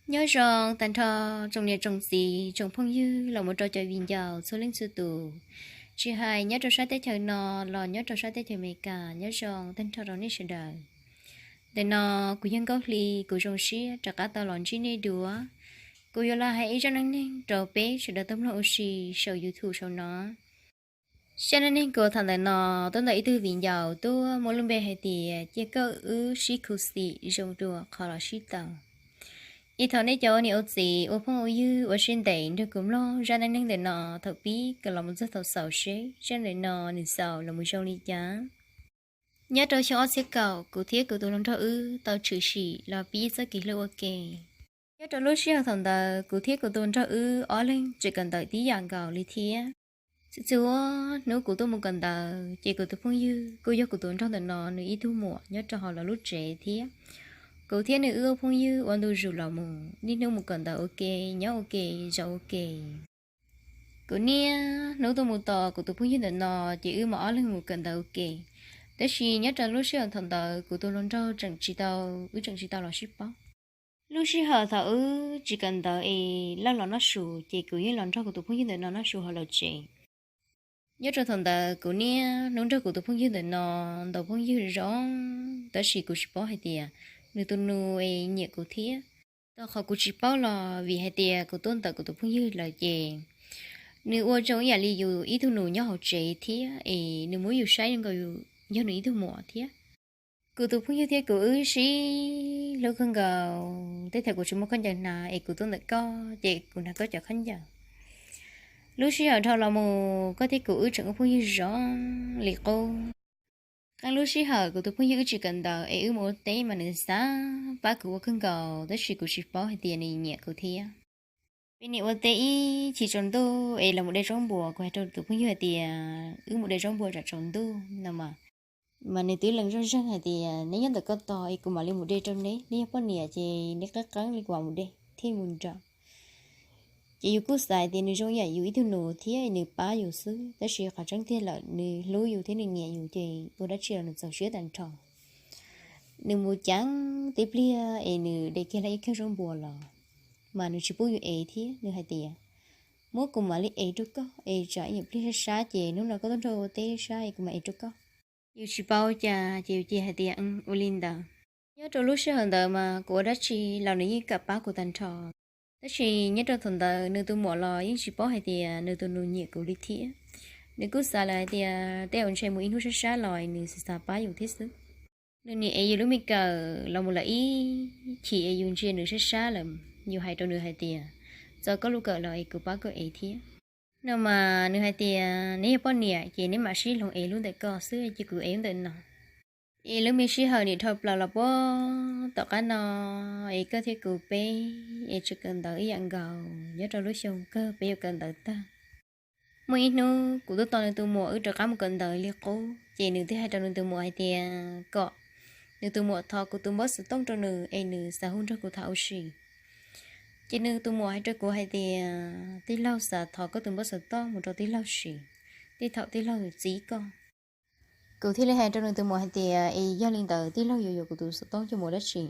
Nyob zoo tag nrho tsoom niam tsoom txiv tsoom phooj ywg los mus rau cov viv ncaus txhua leej txhua tus, tsis hais nyob rau sab teb chaws no los nyob rau sab teb chaws Amelikas, nyob zoo tag nrho rau nej sawv daws. Ntawm no kuv yog Nkauj Hli, kuv zoo siab rov qab tau los ntsib nej dua. Kuv yuav los hais ib zaj neej neeg rau peb sawv daws tau mloog ua si saum YouTube saum no. Zaj neej neeg kuv tham ntawm no tuaj ntawm ib tug viv ncaus tuaj muaj lub npe hais tias Cia Koj Wb Sib Khuv Xim Zoo Dua Qhov Los Sib Tau. Es thov nej cov ua niam ua txiv ua phooj ua ywg ua siab ntev nrog kuv mloog zaj neej neeg ntawm no thaum pib kom los mus txog thaum xaus seb zaj ntawm no nws xaus los mus zoo li cas. Nyob rau xyoo ob txhiab kaum, kuv thiab kuv tus hluas nraug wb tau tshwm sim los pib txoj kev hlub ua ke. Nyob rau lub sij hawm thaum ntawd kuv thiab kuv tus nraug wb ob leeg tseem kawm ntawv tib yam nkaus li thiab. Txhua txhua hnub kuv tuaj mus kawm ntawv ces kuv tus phooj ywg kuj yog kuv tus nraug ntawm no nws ib tug muam nyob rau hauv lawv lub tsev thiab. Kuv thiab nws wb ua phooj ywg ua ntu zus los mus, niaj hnub mus kawm ntawv ua ke, nyob ua ke, zaum ua ke. Kuv niaj hnub tuaj mus tos kuv tus phooj ywg ntawm no, ces wb mam ob leeg mus kawm ntawv ua ke. Tab sis nyob rau lub sij hawm thaum ntawd kuv tus hluas nraug tseem tsis tau, wb tseem tsis tau los sib paub. Lub sij hawm thaum wb tsis kawm ntawv es lawj los noj su, ces kuv yeej los nrog kuv tus phooj ywg ntawm no noj su hauv lawv tsev. Nyob rau thaum ntawd kuv niaj hnub nrog kuv tus phooj ywg ntawm no ntaus phooj ywg zoo, tab sis kuv tsis paub hais tias nws tus nus es nyiam kuv thiab. Rau qhov kuv tsis paub los vim hais tias kuv tuaj ntawm kuv tus phooj ywg lawm ces nws ua zoo ib yam li yus ib tug nus nyob hauv tsev thiab es nws muab yus saib nkaus yus yog nws ib tug muam thiab. Kuv tus phooj ywg thiab kuv wb sib hlub kawg nkaus, tej thaum kuv tsis muaj khaub ncaws hnav es kuv tuaj ntawm koj ces kuv hnav koj cov khaub ncaws. Lub sij hawm dhau los mus koj thiab kuv wb tseem ua phooj ywg zoo li qub. Qee lub sij hawm kuv tus phooj ywg wb tsis kawm ntawv es wb mus ua teb mas nws xav pab kuv ua kawg nkaus, tab sis kuv tsis paub hais tias nws nyiam kuv thiab. Peb nim ua teb ib chim tsaus ntuj es los mus de zaub npua, kuv hais rau tus phooj ywg hais tias wb mus de zaub npua tsam tsaus ntuj no mas, mas nws twb lees zoj zeeg hais tias neb nyob ntawm koj tos es kuv mam li mus de rau neb, neb yog poj niam ces neb qeeb qeeb li kuv mam mus de thiaj mus nraum. Ces yus kuj xav hais tias nws zoo yam yus ib tug nus thiab nws pab yus xwb, tab sis qhov tseeb tiag lawm nws hlub yus thiab nws nyiam yus ces ua dab tsi los nws txaus siab tag nrho. Nws mus ceev tib pliag es nws de kiag lawm ib kawm zaub npua los, mas nws tsis pub yus ev thiab, nws hais tias muab kuv mam li ev rau koj es tsam ib nyuam pliag sab sab ces hnub no koj tuaj nrog ua teb sab es kuv mam ev rau koj. Yus tsis paub cas ces yus cia hais tias ua li ntawd. Nyob rau lub sij hawm ntawd mas kuv ua dab tsi los nws yeej kam pab kuv tag nrho. Tab sis nyob rau thaum ntawd nws tus muam los yeej tsis paub hais tias nws tus nus nyiam kuv li thiab. Nws kuj xav lawm hais tias tej zaum ntshe mus ib hnub sab sab los nws xav xav pab yus thiab xwb. Nws nim ev yus lub me kawm los mus lawm ib chim es yus ntsia nws sab sab lawm, yus hais rau nws hais tias txo koj lub kawm los es kuv pab koj ev thiab no mas nws hais tias neb yog poj niam ces neb mam sib hloov ev lub ntawm koj xwb ces kuv ev lub ntawm no. Es lub me sij hawm nim dhau plaws los puag tom qab no es koj thiab kuv peb es tseem kawm ntawv ib yam nkaus nyob rau lub xyoo kawg peb yuav kawm ntawv tag. Muaj ib hnub kuv tuaj tos nws tus muam wb rov qab mus kawm ntawv li qub ces nws thiaj hais rau nws tus muam hais tias kom nws tus muam thov kuv tus npawb xov tooj rau nws es nws xav hu nrog kuv tham ua si. Ces nws tus muam hais rau kuv hais tias tij laug xav thov koj tus npawb xov tooj mus rau tij laug siv, tej thaum tij laug yuav txib koj. Kuv thiaj li hais rau nws tus muam hais tias es yog li ntawd tij laug yuav yuav kuv tus xov tooj coj mus dab tsi?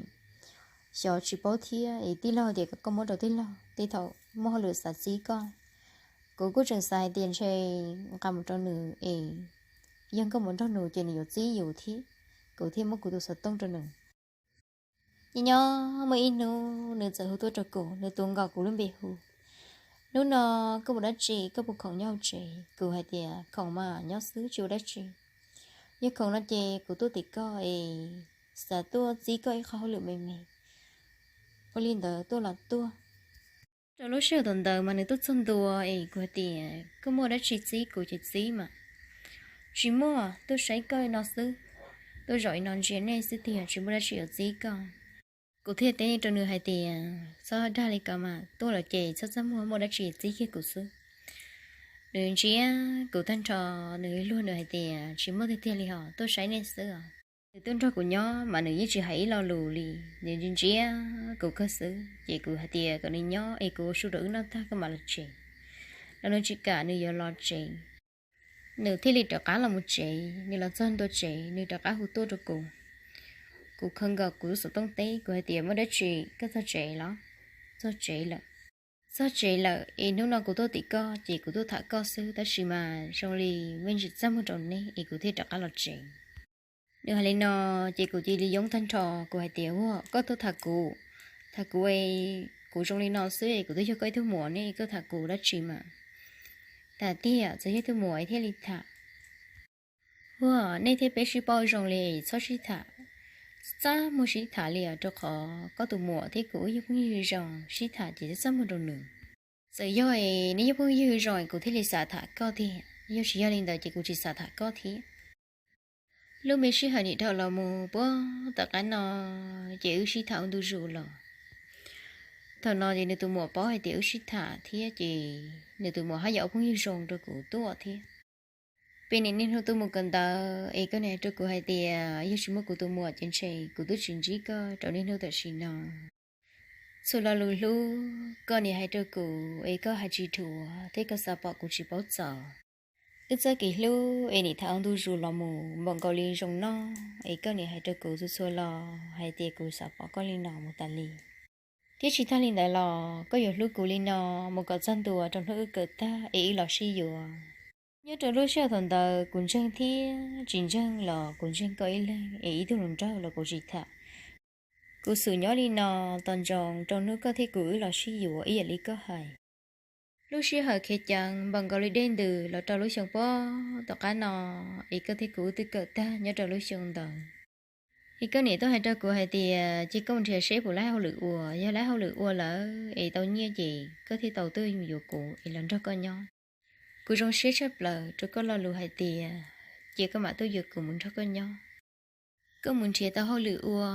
Xyov tsis paub thiab es tij laug tias kom koj muab rau tij laug, tej thaum muaj hauj lwm xav txib koj. Kuv kuj tseem xav hais tias ntshe nqa mus rau nws es yog nkauj mus nraug nus ces nws yuav txib yus thiab, kuv thiaj muab kuv tus xov tooj rau nws. Nyob nyob muaj ib hnub nws txawm hu tuaj rau kuv, nws tuav nkaus kuv lub npe hu, hnub no koj mus dab tsi, koj puas khoom nyob hauv tsev? Kuv hais tias khoom mas nyob xwb tsis ua dab tsi. Yog khoom no ces kuv tuaj tim koj es xav tuaj txib koj ib qho hauj lwm me me. Ua li ntawd tuaj los tuaj. Rau lub sij hawm thaum ntawd mas nws tuaj txog ntua es kuv hais tias koj muaj dab tsi txib kuv ces txib mas. Tsis muaj, tuaj saib koj li no xwb, tuaj zaum li no ntsia nej xwb tiag, tsis muaj dab tsi yuav txib koj. Kuv thiaj teb rau nws hais tias txhob dag li ko mas, tuaj lawm ces txhob txaj muag, muaj dab tsi txib kiag kuv xwb. Nws ntsia kuv tag nrho, nws luag nws hais tias tsis muaj tiag tiag li hos, tuaj saib nej xwb os. Nws tuaj nrog kuv nyob mas nws yeej tsis hais ib lo lus li, nws ntsia ntsia kuv kawg xwb. Ces kuv hais tias kom nws nyob es kuv ua su rau wb noj tag koj mam los tsev, los nws tsis kam, nws yuav los tsev. Nws thiaj li rov qab los mus tsev, nws los txog ntua tsev nws rov qab hu tuaj rau kuv. Kuv khaws nkaus kuv lub xov tooj teb, kuv hais tias muaj dab tsi, koj txog tsev los? txog tsev lawm. Txog tsev lawm es hnub no kuv tuaj tim koj ces kuv tuaj tham koj xwb, tab sis mas zoo li me ntsis txaj muag rau neb es kuv thiaj rov qab los tsev. Nws hais li no ces kuv cia li yoob tag nrho, kuv hais tias, Ua, koj tuaj tham kuv, tham kuv es kuv zoo li no xwb es kuv twb yog koj ib tug muam ne, koj tham kuv dab tsi mas? Tham tiag, txawm yog ib tug muam thiaj li tham. Ua, nej thiab peb sib paub zoo li, txhob sib tham, txaj muag sib tham li os, rau qhov koj tus muam thiab kuv wb yog phooj ywg zoo, sib tham ces txaj muag rau nws. Txawm yog es neb yog phooj ywg zoo es kuv thiaj li xav tham koj tiag, yog tsis yog li ntawd ces kuv tsis xav tham koj thiab. Lub me sij hawm nim dhau los mus puag tom qab no ces wb sib tham ua ntu zus los. Thaum no ces nws tus muam paub hais tias wb sib tham thiab ces nws tus muam haj yam ua phooj ywg zoo rau kuv tuaj thiab. Pem niaj hnub tuaj mus kawm ntawv es koj niam hais rau kuv hais tias yog tsis muaj kuv tus muam ces ntshe kuv twb tsis ntsib koj rau niaj hnub tam sim no. Txhua lo lus hlub koj niam hais rau kuv es koj hais tsis dhuav thiab koj xav pom kuv tsis paub txaus. Wb txoj kev hlub es nim tham ua ntu zus los mus npaum nkaus li zoo noj es koj niam hais rau kuv txhua txhua lo hais tias kuv xav pom koj li no mus tas li. Thiab tsis tag li ntawd los koj yuav hlub kuv li no mus kom txog ntua rau hnub wb kawm tag es wb los sib yuav. Nyob rau lub sij hawm thaum ntawd kuv ntseeg thiab tsis ntseeg los kuv ntseeg koj ib leeg es ib tug hluas nraug los kuv tsis tham. Kuv xub nyob li no tos ntsoov rau hnub koj thiab kuv wb los sib yuav ib yam li koj hais. Lub sij hawm khiav ceev npaum nkaus li dej ntws los rau lub xyoo puag tom qab no es koj thiab kuv wb twb kawm tag nyob rau lub xyoo ntawd. Es koj niam tuaj hais rau kuv hais tias cia koj mus nrhiav seb puas laib hauj lwm ua, yog laib hauj lwm ua lawm es tau nyiaj ces koj thiaj tau tuaj yuav kuv es los nrog koj nyob. Kuv zoo siab tshaj plaws rau koj lo lus hais tias cia koj mam tuaj yuav kuv mus nrog koj nyob. Koj mus nrhiav tau hauj lwm ua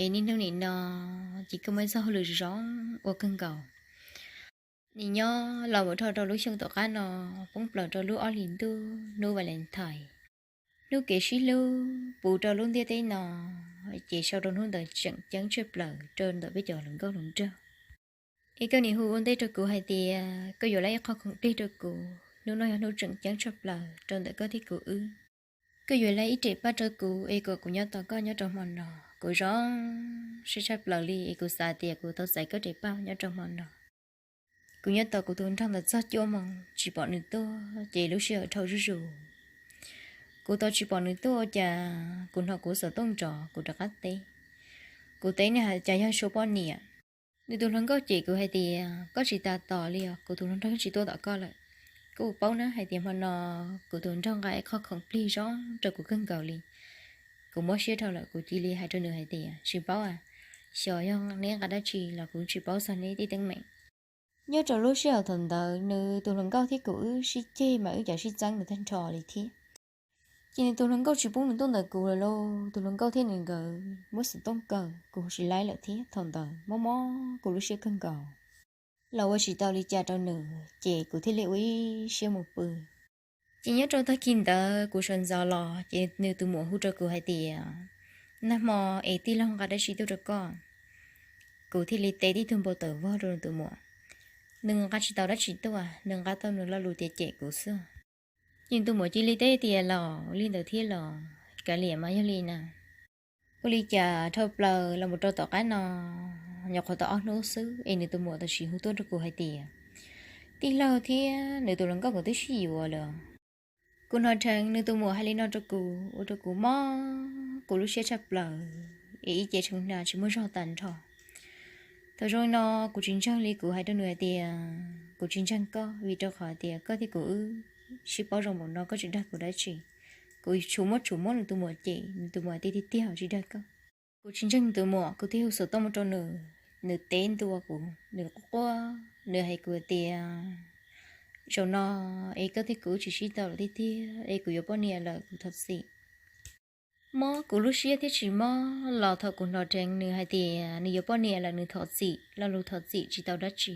es niaj hnub nim no ces koj muaj ib txoj hauj lwm zoo ua kawg nkaus. Nim nyob los mus dhau rau lub xyoo tom qab no poob plaws rau lub ob hlis ntuj hnub Valentine, hnub kev sib hlub puv rau lub ntiaj teb no, ces sau rau hnub ntawd tseem ceeb tshaj plaws rau ntawm peb cov hluas nkauj hluas nraug. Es koj niam hu ua ntej rau kuv hais tias koj yuav laib ib qho khoom plig rau kuv, hnub no yog hnub tseem ceeb tshaj plaws rau ntawm koj thiab kuv wb. Koj yuav laib ib rem paj rau kuv es kom kuv nyob tos koj nyob rau hmo no. Kuv zoo siab tshaj plaws li es kuv xav tias kuv tau txais koj rem paj nyob rau hmo no. Kuv nyob tos kuv tus nraug ntawd txog cuaj moos tsis pom nws tuaj ces lub sij hawm dhau zuj zus. Kuv tau tsis pom nws tuaj ua cas kuv hnov kuv xov tooj nrov kuv rov qab teb. Kuv teb nws hais cas yog Suav poj niam. Nws tus hluas nkauj cem kuv hais tias koj tsis tas tos li os, kuv tus hluas nraug tsis tuaj tom koj lawm. Kuv paub na hais tias hmo no kuv tus nraug nqa ib qho khoom plig zoo rau kuv kawg nkaus li. Kuv mob siab dhau lawm kuv cia li hais rau nws hais tias tsis paub a, xyov yog neb nqa dab tsi los kuv tsis paub txog neb tej teeb meem. Nyob rau lub sij hawm thaum ntawd nws tus hluas nkauj thiab kuv wb sib ceg mas wb cas sib txeeb nws tag nrho li thiab. Ces nws tus hluas nkauj tsis pub nws tuaj ntawm kuv lawm lauj, tus hluas nkauj thiab nws nkawd muab xov tooj kaw kuv hu tsis laib lawm thiab thaum ntawd mob mob kuv lub siab kawg nkaus. Los ua tsis tau li cas rau nws ces kuv thiaj li ua ib siab mus pw. Ces nyob rau tag kis ntawd kuv sawv ntxov los ces nws tus muam hu rau kuv hais tias nag hmo es tij laug nqa dab tsi tuaj rau koj. Kuv thiaj li teb tib tug npau taws vog rau nws tus muam. Nws nqa tsis tau dab tsi tuaj, nws nqa tau nws lo lus tias cem kuv xwb. Ces nws tus muam cia li teb tias los li ntawd thiab los, kav liam mas yog li na. Ua li cas dhau plaws los mus rau tom qab no, nyuam qhuav tau ob hnub xwb es nws tus muam tam sim hu tuaj rau kuv hais tias tij laug thiab nws tus hluas nkauj nkawd twb sib yuav lawm. Kuv hnov dheev nws tus muam hais li no rau kuv ua rau kuv mob kuv lub siab tshaj plaws es ib ce tshee hna tsis muaj zog tas nrho. Thaum zoo no kuv tsis ntseeg li kuv hais rau nws hais tias kuv tsis ntseeg koj vim rau qhov tias koj thiab kuv wb sib paub zoo npaum no koj tsis dag kuv dab tsi. Kuv tshum muab tshum muab nws tus muam cem, nws tus muam tias tiag tiag tsis dag koj. Kuv tsis ntseeg nws tus muam kuv thiaj hu xov tooj mus rau nws, nws teb ntua kuv, nws quaj quaj, nws hais kuv tias zaum no es koj thiab kuv wb tsis sib tau lawm tiag tiag es kuv yuav poj niam lawm kuv thov txim. Mob kuv lub siab thiab tsis mob los thaum kuv hnov dheev nws hais tias nws yuav poj niam lawm nws thov txim, lo lus thov txim tsis tau dab tsi.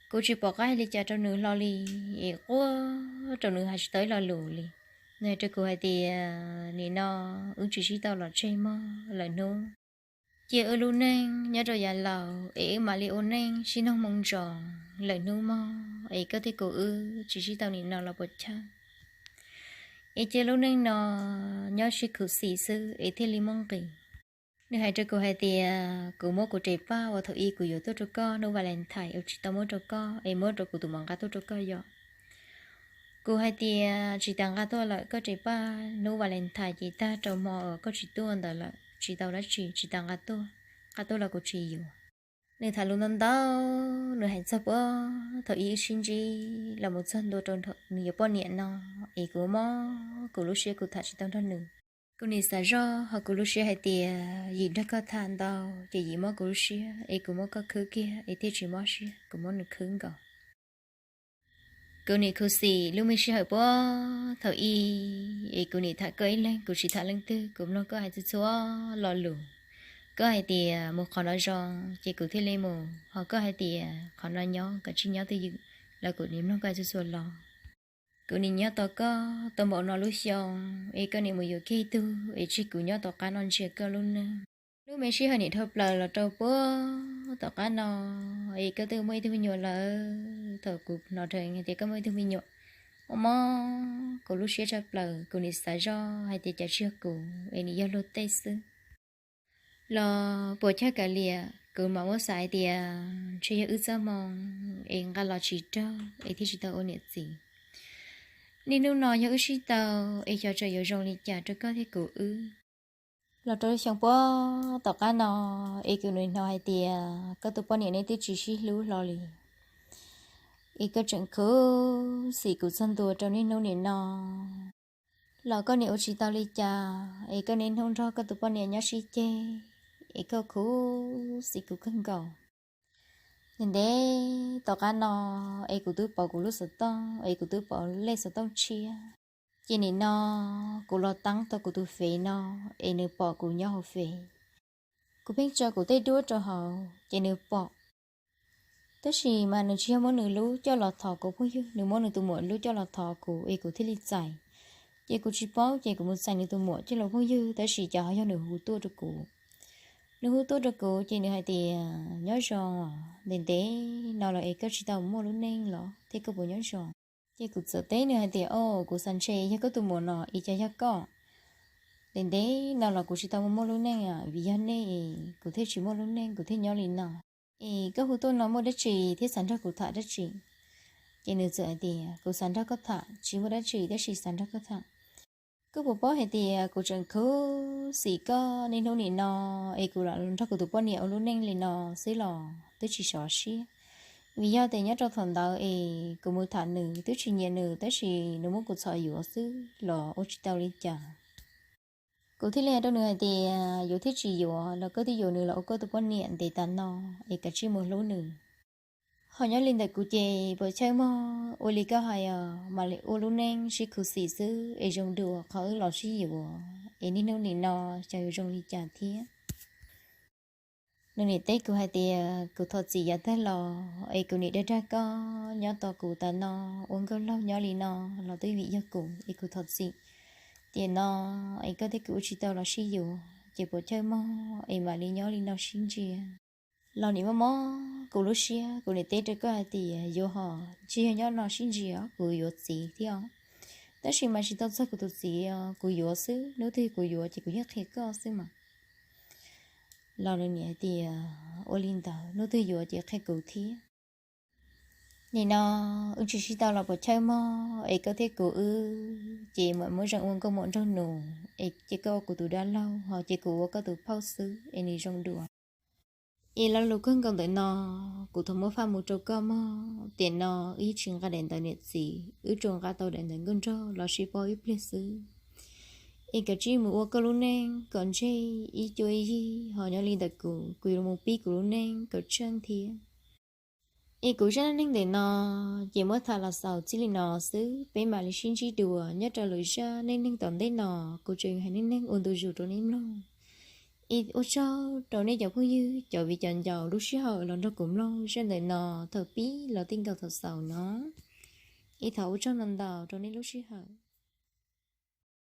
Kuv tsis pom qab hais li cas rau nws hlo li, es quaj rau nws hais tsis tau ib lo lus li. Nws hais rau kuv hais tias nim no wb tsis sib tau los tseg mog, lawm hnub cia wb lub neej nyob rau yav laus es wb mam li ua neej sib noog moo ntsos, lawm hnub mog es koj thiab kuv wb tsis sib tau nim no los puas chawj. Es cia lub neej no nyob sib khuv xim xwb es thiaj li muaj nqis. Nws hais rau kuv hais tias kuv muab kuv tes paj uas thaum ub kuv yuav tuaj rau koj hnub Valentine uas tsis tau muab rau koj es muab rau kuv tus muam nqa tuaj rau koj yom. Kuv hais tias tsis tas nqa tuaj lawm, koj tes paj hnub Valentine ces tag rau hmo uas koj tsis tuaj ntawd lawm, tsis tau dab tsi, tsis tas nqa tuaj, nqa tuaj los kuv tsis yuav. Nws tham lus ntau ntau, nws hais txog puag thaum ub wb sib ntsib los mus txog ntua rau nws yuav poj niam no, es kuv mob kuv lub siab kuv tham tsis tau nrog nws. Kuv nim xav zoj hos kuv lub siab hais tias yim nrog koj tham ntau ces yim mob kuv lub siab es kuv muab koj khwb kiag es thiaj tsis mob siab, kuv muab nws khwb nkaus. Kuv nim khuv xim lub me sij hawm puag thaum ub es kuv nim tham koj ib leeg, kuv tsis tham leej twg, kuv mloog koj hais txhua txhua lo lus. Koj hais tias mus qhov no zoo ces kuv thiaj li mus, hos koj hais tias qhov no nyob kav tsij nyob twj ywm los kuv nim mloog koj hais txhua txhua lo. Kuv nim nyob tos koj tau npaum no lub xyoo es koj nim mus yuav kiag ib tug es tseg kuv nyob tom qab no ntsia koj lub neej. Lub me sij hawm nim dhau plaws los rau puag tom qab no es koj twb muaj ib tug me nyuam lawm. Thaum kuv hnov dheev hais tias koj muaj ib tug me nyuam, mob mob kuv lub siab tshaj plaws, kuv nim xav zoj hais tias cas tsis yog kuv es nim yog luag tej xwb. Los puas chawj kav liam, kuv mam muab xav hais tias ntshe yog wb txoj hmoo es nqa los tsis raug es thiaj tsis tau ua niam txiv. Niaj hnub no yog wb sib tau es xyov tseem yuav zoo li cas rau koj thiab kuv wb. Los rau lub xyoo puag tom qab no es kuv nim hnov hais tias koj tus poj niam neb twb tsis sib hlub hlo li. Es koj tseem khuv xim kuv txog ntua rau niaj hnub nim no. Los koj nim ua tsis tau li cas es koj niaj hnub nrog koj tus poj niam nyob sib ceg, es koj khuv xim kuv kawg nkaus. Ntev ntev tom qab no es kuv twb pauv kuv lub xov tooj, es kuv twb pauv lej xov tooj tshiab. Ces nim no kuv los teeb tau kuv tus fev no, es nws pom kuv nyob hauv fev. Kuv pheej tso kuv tej duab rau hauv ces nws pom. Tab sis mas nws tsis yog muab nws lub coj los thov kuv phooj ywg, nws muab nws tus muam lub coj los thov kuv es kuv thiaj li txais. Ces kuv tsis paub ces kuv mus txais nws tus muam coj los phooj ywg, tab sis cas ho yog nws hu tuaj rau kuv. Nws hu tuaj rau kuv ces nws hais tias, nyob zoo, ntev ntev no los es koj tsis tau muaj lub neej los thiab koj puas nyob zoo? Ces kuv txawm teb nws hais tias, o, kuv xav ntshe yog koj tus muam no es cas yog koj. Ntev ntev no los kuv tsis tau muaj lub neej vim yog nej kuv thiaj tsis muaj lub neej, kuv thiaj nyob li no. Es koj hu tuaj no muaj dab tsi thiab xav nrog kuv tham dab tsi? Ces nws txawm hais tias, kuv xav nrog koj tham tsis muaj dab tsi tab sis xav nrog koj tham. Koj puas paub hais tias kuv tseem khuv xim koj niaj hnub nim no, es kuv lam nrog kuv tus poj niam ua lub neej li no xwb los twb tsis sov siab. Vim yog tias nyob rau thaum ntawd es kuv mus tham nws twb tsis nyiam nws, tab sis nws muab kuv txhom yuav xwb los ua tsis tau li cas. Kuv thiaj li hais rau nws hais tias yuav thiab tsis yuav los koj twb yuav nws los ua koj tus poj niam ntev tas no, es kav tsij mus hlub nws. Ho nyob li ntawm kuv ces puas chawj mog, ua li koj hais os, mam li ua lub neej sib khuv xim xwb es zoo dua qhov wb los sib yuav, es niaj hnub nim no xyov yuav zoo li cas thiab. Nws nim teb kuv hais tias kuv thov txim yav tag los es kuv nim dag dag koj nyob tos kuv tas no, ua nkauj laug nyob li no los twb vim yog kuv es kuv thov txim. Tiam no es koj thiab kuv ua tsis tau los sib yuav ces puas chawj mog es mam li nyob li no sib ntsia. Los nim mob mob kuv lub siab, kuv nim teb rau koj hais tias yuav hos tsis yog nyob no sib ntsia, kuv yuav txiv thiab os. Tab sis mas tsis tau txog kuv tus txiv os, kuv yuav xwb, hnub twg kuv yuav ces kuv yeej qhia koj xwb mas. Los nws nim hais tias ua li ntawd, hnub twg yuav ces qhia kuv thiab. Nim no wb tsis sib tau los puas chawj mog, es koj thiab kuv wb ces mam muab zeem ua nkauj muam nraug nus, es ces koj ua kuv tus dab laug ho ces kuv ua koj tus phauj xwb es nws zoo dua. Es lo lus kawg nkaus ntawm no kuv thov muab faj mus rau koj mog. Tiam no wb yeej tsis nqa daim ntawv niam txiv, wb tsuas nqa tau daim ntawv nkauj nraug los sib paub ib pliag xwb. Es kav tsij mus ua koj lub neej kom ntseg ib cuab ib yig, ho nyob li ntawm kuv, kuv yuav mus pib kuv lub neej kom tsheej thiab. Es kuv zaj neej neeg ntawm no ces muab tham los xaus txij li no xwb, peb mam li sib ntsib dua nyob rau lwm zaj neej neeg tom ntej no. Kuv tseem hais neej neeg ua ntu zus rau nej mloog. Es ua tsaug rau nej cov phooj ywg, cov viv cov ncaus lub sij hawm los nrog kuv mloog zaj ntawm no thaum pib los txij nkaus thaum xaus no. Es thov ua tsaug ntau ntau rau nej lub sij hawm.